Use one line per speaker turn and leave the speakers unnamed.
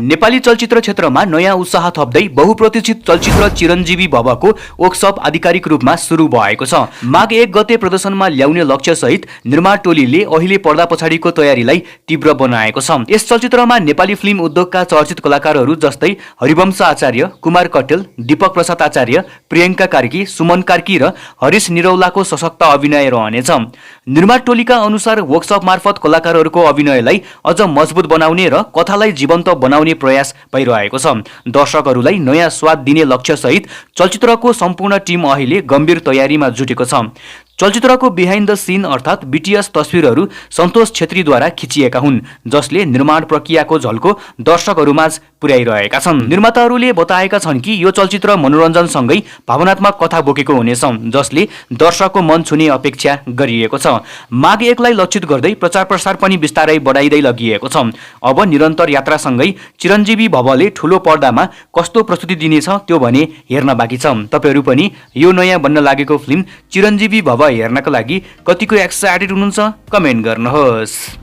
नेपाली चलचित्र क्षेत्रमा नयाँ उत्साह थप्दै बहुप्रतीक्षित चलचित्र चिरञ्जीवी भवको वर्कसप आधिकारिक रूपमा सुरु भएको छ। माघ 1 गते प्रदर्शनमा ल्याउने लक्ष्य सहित निर्माण टोलीले अहिले पर्दा पछाडिको तयारीलाई तीव्र बनाएको छ। यस चलचित्रमा नेपाली फिल्म उद्योगका चर्चित कलाकारहरू जस्तै हरिवंश आचार्य, कुमार कटेल, दीपक प्रसाद आचार्य, प्रियङ्का कार्की, सुमन कार्की र हरिश निरौलाको सशक्त अभिनय रहनेछ। निर्माण टोलीका अनुसार वर्कसप मार्फत कलाकारहरूको अभिनयलाई अझ मजबुत बनाउने र कथालाई जीवन्त बनाउने प्रयास भइरहेको छ। दर्शकहरूलाई नयाँ स्वाद दिने लक्ष्य सहित चलचित्रको सम्पूर्ण टिम अहिले गम्भीर तयारीमा जुटेको छ। चलचित्रको बिहाइन्ड द सिन अर्थात् बीटीएस तस्विरहरू सन्तोष छेत्रीद्वारा खिचिएका हुन्, जसले निर्माण प्रक्रियाको झल्को दर्शकहरूमाझ पुर्याइरहेका छन्। निर्माताहरूले बताएका छन् कि यो चलचित्र मनोरञ्जनसँगै भावनात्मक कथा बोकेको हुनेछ, जसले दर्शकको मन छुने अपेक्षा गरिएको छ। माघ 1 लाई लक्षित गर्दै प्रचार प्रसार पनि बिस्तारै बढाइँदै लगिएको छ। अब निरन्तर यात्रासँगै चिरञ्जीवी भवले ठूलो पर्दामा कस्तो प्रस्तुति दिनेछ त्यो भने हेर्न बाँकी छ। तपाईहरू पनि यो नयाँ बन्न लागेको फिल्म चिरञ्जीवी भव हेर्नका लागि कतिको एक्साइटेड हुनुहुन्छ कमेन्ट गर्नुहोस्।